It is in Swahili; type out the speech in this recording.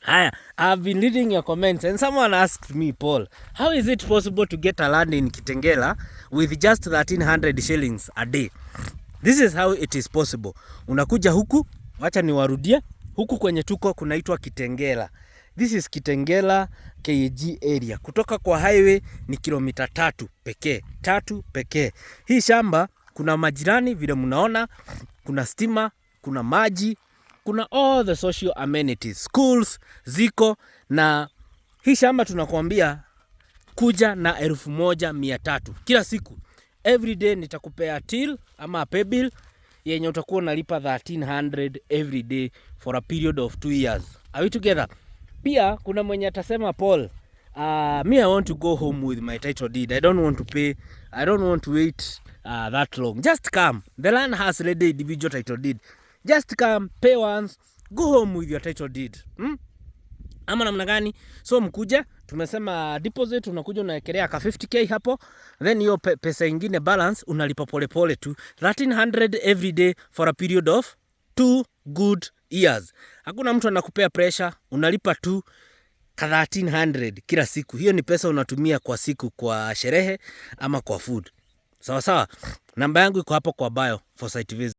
Haya, I've been reading your comments and someone asked me, "Paul, how is it possible to get a land in Kitengela with just 1300 shillings a day?" This is how it is possible. Unakuja huku, wacha niwarudie, huku kwenye tuko kunaitwa Kitengela. This is Kitengela KG area. Kutoka kwa highway ni kilomita 3 pekee, 3 pekee. Hii shamba kuna majirani vile mnaona, kuna stima, kuna maji, kuna all the social amenities, schools ziko, na hii shamba tunakuambia kuja na 1300 kila siku. Every day nitakupea till ama paybill yenye utakuwa unalipa 1300 every day for a period of 2 years. Are we together? Pia kuna mwenye atasema, "Paul, me I want to go home with my title deed. I don't want to pay. I don't want to wait that long." Just come. The land has ready individual title deed. Just come, pay once, go home with your title deed. Ama namna gani? So mkuja, tumesema deposit unakuja unawekelea ka 50K hapo, then hiyo pesa ingine balance unalipa polepole tu 1300 every day for a period of 2 good years. Hakuna mtu anakupea pressure, unalipa tu ka 1300 kila siku. Hiyo ni pesa unatumia kwa siku kwa sherehe ama kwa food. Sawa sawa. Namba yangu iko hapo kwa bio for site visit.